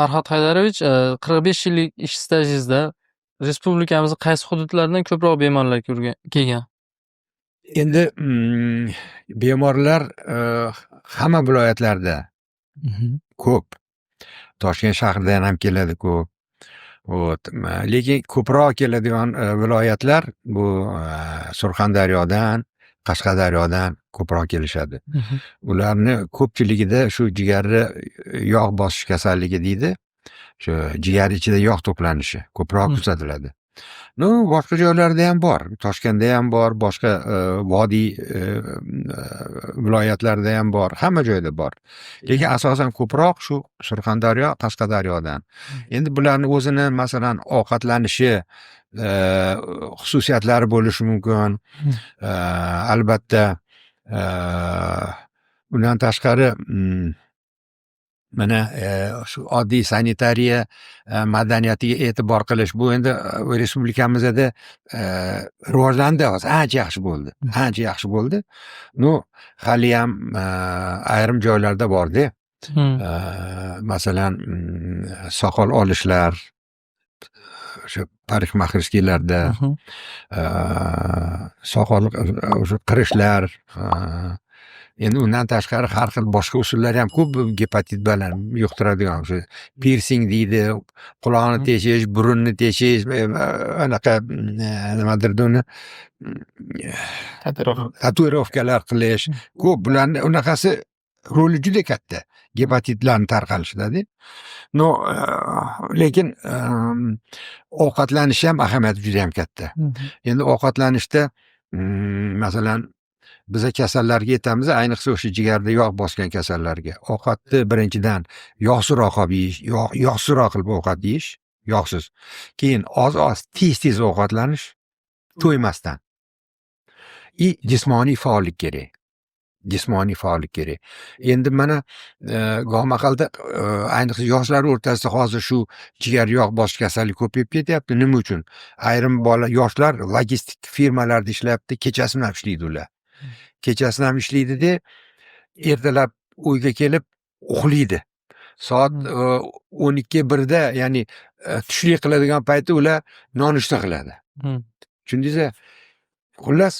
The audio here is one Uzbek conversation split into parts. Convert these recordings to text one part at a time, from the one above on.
Farhod Haydarovich, 45 yillik ish stajingizda respublikamizning qaysi hududlaridan ko'proq bemorlar ko'rgan kelgan? Endi bemorlar hamma viloyatlarda ko'p. Toshkent shahridan ham keladi ko'p. Вот. Lekin ko'proq keladigan viloyatlar bu Surxondaryodan, Qashqadaryodan ko'proq kelishadi. Ularni ko'pchiligida shu jigarni yog' bosish kasalligi deydi. Shu jigar ichida yog' to'planishi ko'proq kuzatiladi. Ну, boshqa joylarda ham bor. Toshkentda ham bor, boshqa vodiy viloyatlarida ham bor, hamma joyda bor. Lekin asosan ko'proq shu Surxondaryo, Qashqadaryodan. Endi bularni o'zini, masalan, ovqatlanishi xususiyatlari bo'lishi mumkin. Albatta, undan tashqari mana shu oddiy sanitariya madaniyatiga e'tibor qilish, bu endi respublikamizda rivojlandi hozir, ancha yaxshi bo'ldi, ancha yaxshi bo'ldi. Ну, haliyam ayrim joylarda borda. Masalan, soqol olishlar, o'sha парикмахерский larda soqol o'sha qirishlar, endi undan tashqari har xil boshqa usullar ham ko'p bu gepatit bilan yuqtiradigan, o'sha pirsing deydi, quloqni teshish, burunni teshish, anaqa nimadir uni tatuirovkalar qilish ko'p. Bularni unaqasi roli juda katta gepatitlarni tarqalishida. Но, lekin ovqatlanish ham ahamiyati judayam katta. Endi ovqatlanishda masalan, biza kasallarga aytamiz, ayniqsa o'sha jigarda yog' bosgan kasallarga: ovqatni birinchidan yog'sizroq olib yeyish, yog'sizroq qilib ovqat yeyish, yog'siz. Keyin oz oz, tez tez ovqatlanish, to'ymasdan. И jismoniy faollik kerak, jismoniy faollik kerak. Endi mana goh mahalda ayniqsa yoshlar o'rtasida hozir shu jigar yog' bosish kasalligi ko'payib ketyapti. Nima uchun? Ayrim bola, yoshlar logistik firmalarda ishlayapti, kechasi bilan ishlaydi ular. Kechasini ham ishlaydida, ertalab uyga kelib uxlaydi. Soat 12-1da, ya'ni tushlik qiladigan paytda ular nonushta qiladi. Tushundingiz? Xullas,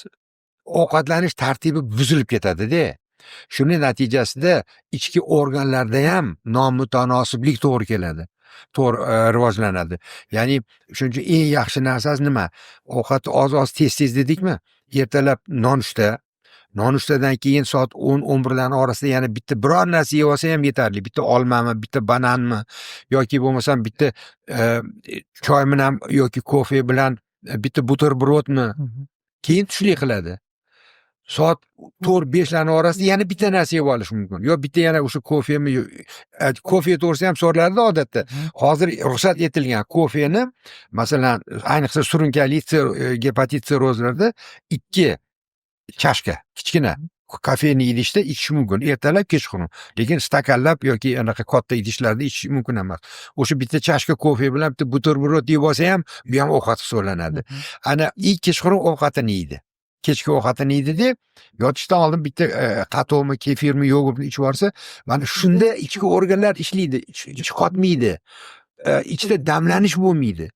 ovqatlanish tartibi buzilib ketadida. Shuni natijasida ichki organlarda ham nomutanosiblik to'g'ri keladi. To'g'ri rivojlanadi. Ya'ni shuning uchun eng yaxshi narsasi nima? Ovqatni oz oz, tez tez dedikmi? Ertalab nonushta, nonushtadan keyin soat 10-11larni orasida yana bitta biror narsa yeb olsa ham yetarli. Bitta olmami, bitta bananmi yoki bo'lmasam bitta choy bilan yoki kofe bilan bitta buterbrodmi. Keyin tushlik qiladi. Soat 4-5larni orasida yana bitta narsa yeb olish mumkin. Yo bitta yana o'sha kofemi, kofe to'g'risida ham so'raladida odatda. Hozir ruxsat etilgan kofeni, masalan, ayniqsa surunkali gepatit sirrozlarda 2 chashka kichkina кофейный idishda ichish mumkin ertalab, kechqurun. Lekin stakanlab yoki anaqa katta idishlarda ichish mumkin emas. O'sha bitta chashka kofe bilan bitta buterbrod yeb olsa ham, bu ham ovqat hisoblanadi. Ana и kechqurun ovqatini yeydi. Kechki ovqatini yeydida, yotishdan oldin bitta qatiqmi, kefirmi, yogurtni ichib yuborsa, mana shunda ichki organlar ishlaydi, ichi qotmaydi. Ichida damlanish bo'lmaydi.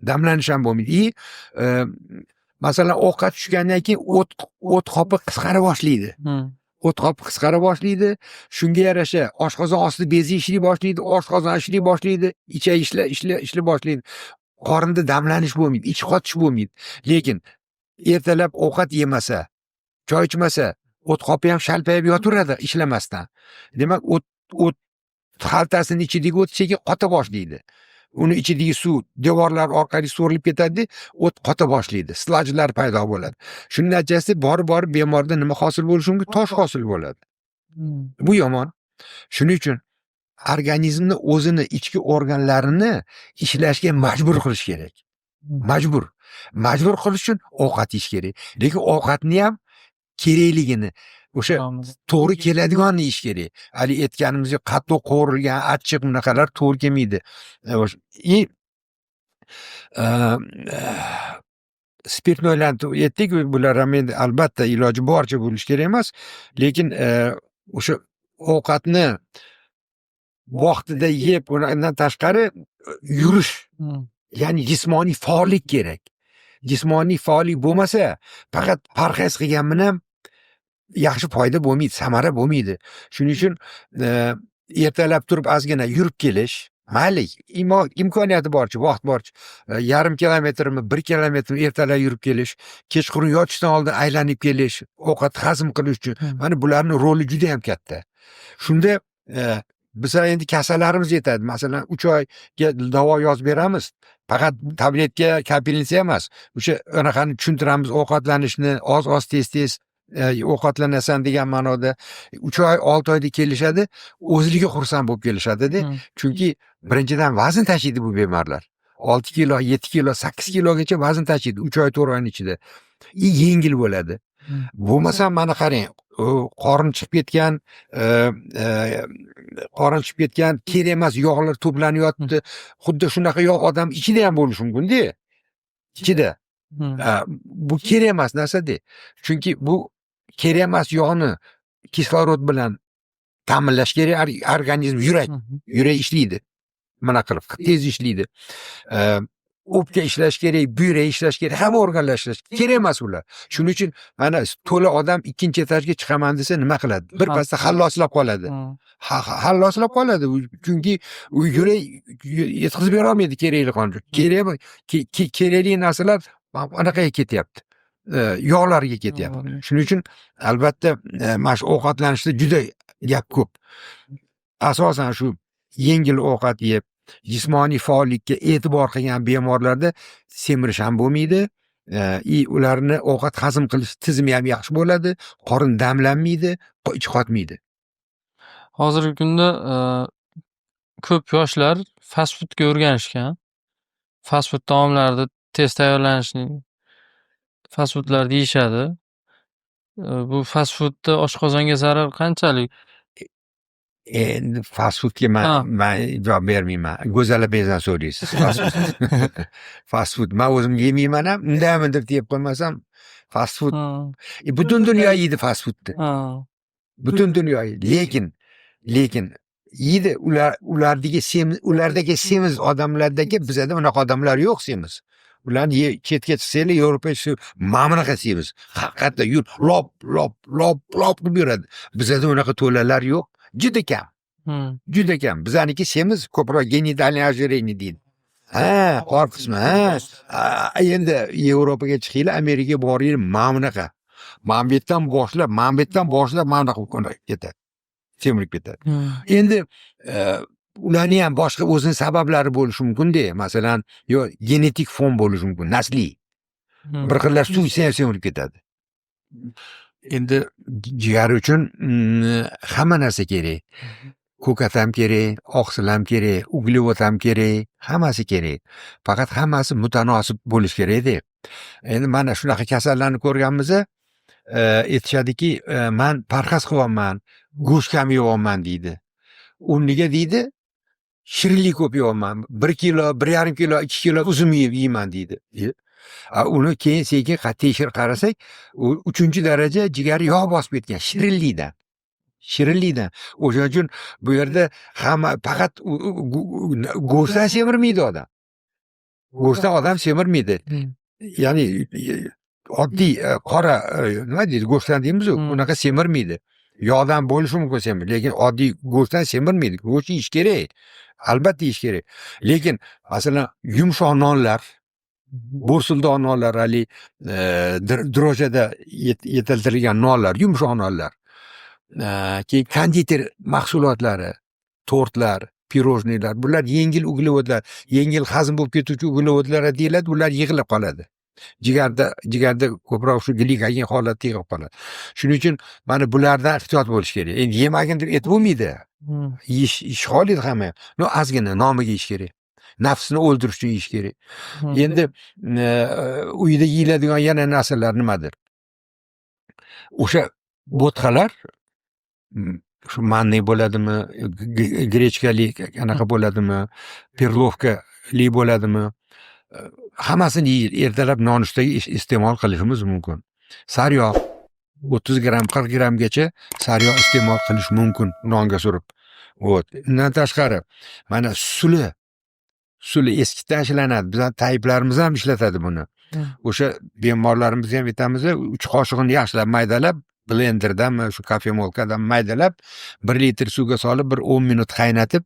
Damlanish ham bo'lmaydi. И masalan, ovqat tushgandan keyin o't qopi qisqara boshlaydi. O't qopi qisqara boshlaydi. Shunga yarasha oshqozon osti bezi ishlay boshlaydi, oshqozon ishlay boshlaydi, ichak ishlay boshlaydi. Qorinda damlanish bo'lmaydi, ich qotish bo'lmaydi. Lekin ertalab ovqat yemasa, choy ichmasa, o't qopi ham shalpayib yotaveradi ishlamasdan. Demak, o't xaltasini ichidagi o't sekin qota boshlaydi. Uni ichidagi suv devorlar orqali so'rilib ketadi, o't qota boshlaydi, slajlar paydo bo'ladi. Shuning natijasida borib borib bemorda nima hosil bo'lishi mumkin? Tosh hosil bo'ladi. Bu yomon. Shuning uchun organizmni o'zini ichki organlarini ishlashga majbur qilish kerak. Majbur. Majbur qilish uchun ovqat yeyish kerak. Lekin ovqatni ham kerakligini, o'sha to'g'ri keladiganini yeyish kerak. Haligi aytganimizdek, qattiq qovurilgan, achchiq, bunaqalar to'g'ri kelmaydi. И спиртной larni aytdik, bular ham endi albatta iloji boricha bo'lishi kerak emas, lekin o'sha ovqatni Vaqtida yeb, undan tashqari yurish, ya'ni jismoniy faollik kerak. Jismoniy faollik bo'lmasa, faqat parhez qilgan bilan yaxshi foyda bo'lmaydi, samara bo'lmaydi. Shuning uchun ertalab turib ozgina yurib kelish, mayli, imkoniyati borchi, vaqt borchi, yarim kilometrmi, 1 kilometrmi ertalab yurib kelish, kechqurun yotishdan oldin aylanib kelish, ovqat hazm qilish uchun, mana bularni roli juda yam katta. Shunda biza endi kasallarimiz yetadi. Masalan, 3 oyga davo yozib beramiz. Faqat tabletka, капельница emas. O'sha anaqani tushuntiramiz, ovqatlanishni, oz oz, tez tez ovqatlanasan degan ma'noda. 3 oy, 6 oyda kelishadi, o'zligi xursand bo'lib kelishadida. Chunki birinchidan vazn tashiydi bu bemorlar. 6 kilo, 7 kilo, 8 kilogacha vazn tashiydi 3 oy, 4 oyni ichida. И yengil bo'ladi. Bo'lmasam, mana qarang, u qorin chiqib ketgan, qorin chiqib ketgan, kerak emas yog'lar to'planib yotibdi. Xuddi shunaqa yog' odam ichida ham bo'lishi mumkin-da. Ichida. Bu kerak emas narsada. Chunki bu kerak emas yog'ni kislorod bilan ta'minlash kerak organizm, yurak, yurak ishlaydi. Mana qilib tez ishlaydi. O'pka ishlash kerak, buyrak ishlash kerak, hamma organlar ishlash kerak emas ular. Shuning uchun mana to'la odam ikkinchi etajga chiqaman desa, nima qiladi? Bir pasda halloslab qoladi. Halloslab qoladi. Chunki u yurak yetkazib bera olmaydi kerakli qonni. Kerak kerakli narsalar anaqaga ketyapti. Yog'larga ketyapti. Shuning uchun albatta mana shu ovqatlanishda juda gap ko'p. Asosan shu yengil ovqat yeb, jismoniy faollikka e'tibor qilgan bemorlarda semirish ham bo'lmaydi. И ularni ovqat hazm qilish tizimi ham yaxshi bo'ladi, qorin damlanmaydi, ich qotmaydi. Hozirgi kunda ko'p yoshlar fast foodga o'rganishgan. Fast food taomlarni tez tayyorlanishini, fast foodlarni yeyishadi. Bu fast foodni oshqozonga zarari qanchalik? Endi fast foodga man javob bermayman. Go'zal opangizdan so'raysiz. Fast food. Fast food. Man o'zim yemayman ham, undaymi deb yeb qo'ymasam, fast food. Butun dunyo yeydi fast foodni. Butun dunyo yeydi. Lekin yeydi. Ular ulardagi semiz, ulardagi semiz odamlardagi bizada unaqa odamlar yo'q semiz. Ularni chetga chiqsanglar, Yevropa shu mana bunaqa semiz. Haqiqatda yur lop lop lop lop qilib yuradi. Bizada unaqa to'lalar yo'q. Juda kam. Juda kam. Bizaniki semiz ko'proq генитальный ожирение deydi. Ha, qor qismi, ha. Endi Yevropaga chiqinglar, Amerikaga boringlar, mana bunaqa. Mana bu yerdan boshlab, mana bu yerdan boshlab mana bunaqa ketadi. Semirib ketadi. Endi ularni ham boshqa o'zini sabablari bo'lishi mumkin-da. Masalan, yo genetik fon bo'lishi mumkin, nasliy. Bir xillar suv ichsa ham semirib ketadi. Endi jigar uchun hamma narsa kerak. Ko'kat ham kerak, oqsil ham kerak, uglevod ham kerak, hammasi kerak. Faqat hammasi mutanosib bo'lishi kerakda. Endi mana shunaqa kasallarni ko'rganmiz, aytishadiki, man parhez qilyapman, go'sht kam yeyapman deydi. O'rniga deydi, shirinlik ko'p yeyapman. 1 kilo, 1,5 kilo, 2 kilo uzum yeb yeyman deydi. A uni keyin sekin tekshirib qarasak, u 3-daraja jigari yog' bosib ketgan shirinlikdan. Shirinlikdan. O'shaning uchun bu yerda hamma faqat go'shtdan semirmaydi odam. Go'shtdan odam semirmaydi. Ya'ni oddiy qora nima deydi, go'shtdan deymiz-ku, unaqa semirmaydi. Yog'dan bo'lishi mumkin semir, lekin oddiy go'shtdan semirmaydi. Go'sht yeyish kerak. Albatta yeyish kerak. Lekin masalan, yumshoq nonlar, bo'rsildoq nonlar, haligi дрожжи da yetiltirilgan nonlar, yumshoq nonlar. Keyin konditer mahsulotlari, tortlar, пирожный lar, bular yengil uglevodlar, yengil hazm bo'lib ketuvchi uglevodlar deyiladi, ular yig'ilib qoladi. Jigarda ko'proq shu glikogen holatda yig'ilib qoladi. Shuning uchun mana bulardan ehtiyot bo'lish kerak. Endi yemagin deb aytib bo'lmaydi. Yeyish xohlaydi hamma. Но ozgina nomiga yeyish kerak. Nafsini o'ldirish uchun yeyish kerak. Endi uyda yeyiladigan yana narsalar nimadir? O'sha bo'tqalar, shu манный bo'ladimi, гречка li anaqa bo'ladimi, перловка li bo'ladimi, hammasini ertalab nonushtaga iste'mol qilishimiz mumkin. Sariyog' 30 gramm, 40 grammgacha sariyog' iste'mol qilish mumkin nonga surib. Вот. Undan tashqari, mana suli, suli eskidan ishlanadi. Bizani tabiblarimiz ham ishlatadi buni. O'sha bemorlarimizga ham aytamiz, 3 qoshig'ini yaxshilab maydalab, blenderdami, shu кофемолка dan maydalab, 1 litr suvga solib, bir 10 minut qaynatib,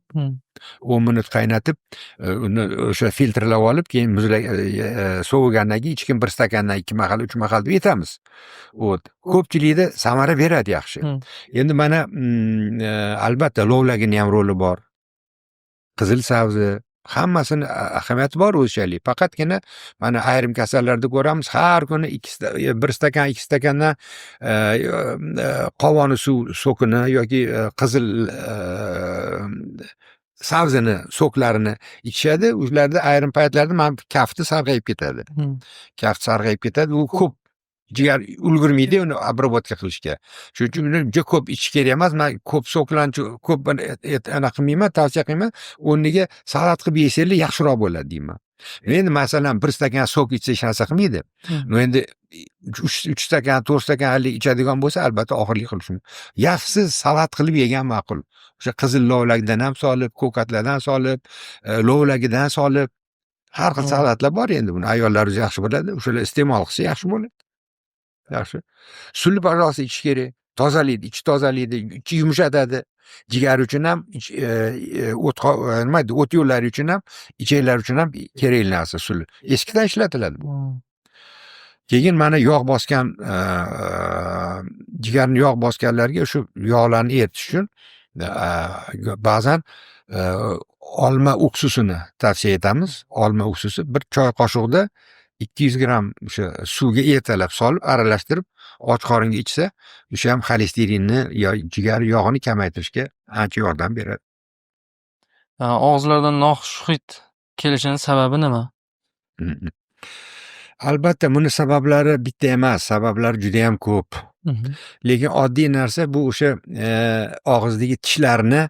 10 minut qaynatib, uni o'sha filtrlab olib, keyin sovigandan keyin ichgin, bir stakandan ikki mahal, uch mahal deb aytamiz. Вот. Ko'pchilikda samara beradi yaxshi. Endi mana albatta lovlagini ham roli bor. Qizil sabzi, hammasini ahamiyati bor o'zichalik. Faqatgina mana ayrim kasallarda ko'ramiz, har kuni bir stakan, 2 stakandan qovoni suv сок ini yoki qizil sabzini сок larini ichishadi. Ularda ayrim paytlarda mana kafti sarg'ayib ketadi. Kaft sarg'ayib ketadi. U ko'p jigar ulgurmaydi uni обработка qilishga. Shuning uchun uni juda ko'p ichish kerak emas. Man ko'p сок larni ko'p anaqa qilmayman, tavsiya qilmayman. O'rniga salat qilib yesanglar, yaxshiroq bo'ladi deyman. Endi masalan, bir stakan сок ichsa, hech narsa qilmaydi. Но endi 3 stakan, 4 stakan haligi ichadigan bo'lsa, albatta og'irlik qilishi mumkin. Yaxshisi salat qilib yegan ma'qul. O'sha qizil lovlakdan ham solib, ko'katlardan solib, lovlagidan solib, har xil salatlar bor endi, buni ayollar o'zi yaxshi biladi. O'shalar iste'mol qilsa, yaxshi bo'ladi. Yaxshi. Suli, пожалуйста, ichish kerak. Tozalaydi, ichi tozalaydi, ichi yumshatadi. Jigar uchun ham, o't, nima deydi, o't yo'llari uchun ham, ichaklar uchun ham kerakli narsa suli. Eskidan ishlatiladi bu. Keyin mana yog' bosgan, jigarni yog' bosganlarga shu yog'larni eritish uchun ba'zan olma уксус ini tavsiya etamiz. Olma уксус i bir choy qoshiqda 200 gramm o'sha suvga ertalab solib, aralashtirib, och qoringa ichsa, o'sha ham xolesterinni yo jigar yog'ini kamaytirishga ancha yordam beradi. Og'izlardan noxush hid kelishini sababi nima? Albatta, buni sabablari bitta emas, sabablari judayam ko'p. Lekin oddiy narsa bu o'sha og'izdagi tishlarni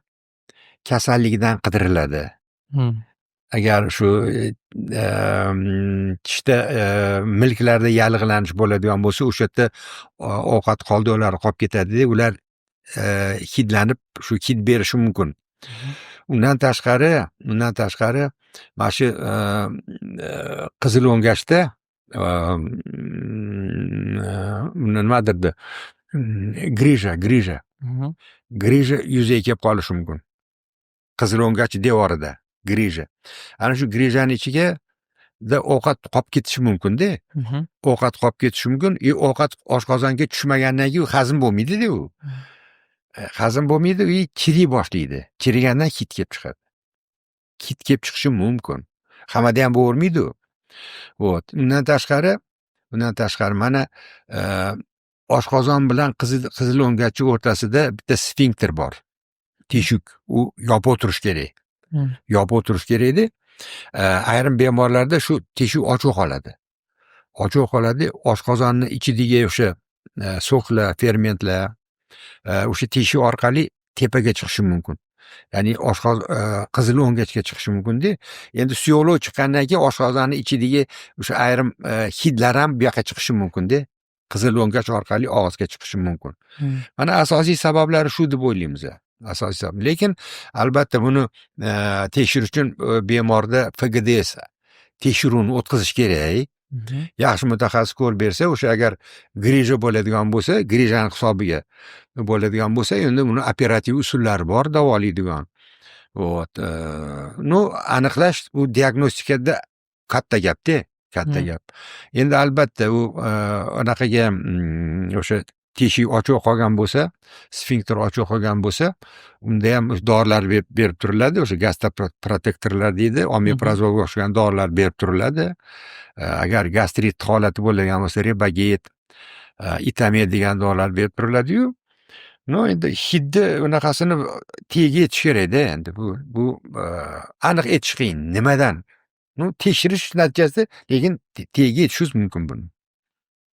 kasalligidan qidiriladi. Agar shu tishda, milklarda yallig'lanish bo'ladigan bo'lsa, o'sha yerda ovqat qoldiqlari qolib ketadida, ular hidlanib, shu hid berishi mumkin. Undan tashqari, mana shu qizil o'ngachda uni nima derdi, грыжа, грыжа yuzaga kelib qolishi mumkin. Qizil o'ngach devorida грыжа. Ana shu грыжа ni ichiga da ovqat qolib ketishi mumkin-da. Ovqat qolib ketishi mumkin и ovqat oshqozonga tushmagandan keyin u hazm bo'lmaydi-da u. Hazm bo'lmaydi и chiriy boshlaydi. Chirigandan hid kelib chiqadi. Hid kelib chiqishi mumkin. Hammada ham bo'lavermaydi u. Вот. Undan tashqari mana oshqozon bilan qizil o'ngachi o'rtasida bitta sfinkter bor. Teshik. U yopiq turishi kerak. Yopiq turishi kerakda. Ayrim bemorlarda shu teshik ochiq qoladi. Ochiq qoladi, oshqozonni ichidagi o'sha сок lar, fermentlar o'sha teshik orqali tepaga chiqishi mumkin. Ya'ni qizil o'ngachga chiqishi mumkin-da. Endi suyuqlik chiqqandan keyin oshqozonni ichidagi o'sha ayrim hidlar ham bu yoqqa chiqishi mumkin-da. Qizil o'ngach orqali og'izga chiqishi mumkin. Mana asosiy sabablari shu deb o'ylaymiz. Asosiy sabab. Lekin albatta buni tekshirish uchun bemorda ФГДС tekshiruvini o'tkazish kerak. Yaxshi mutaxassis ko'rib bersa, o'sha agar грыжа bo'ladigan bo'lsa, грыжа ni hisobiga bo'ladigan bo'lsa, endi buni operativ usullari bor davolaydigan. Вот. Ну, aniqlash bu diagnostikada katta gap-da, katta gap. Endi albatta u anaqaga o'sha teshik ochiq qolgan bo'lsa, sfinkter ochiq qolgan bo'lsa, unda ham dorilar berib turiladi. O'sha gastroprotektorlar deydi, omeprazolga o'xshagan dorilar berib turiladi. Agar gastrit holati bo'ladigan bo'lsa, Rebagit, Itamed degan dorilar berib turiladi-yu. Но endi hidni unaqasini tagiga yetish kerakda endi bu aniq aytish qiyin nimadan. Ну, tekshirish natijasida lekin tagiga yetishingiz mumkin buni.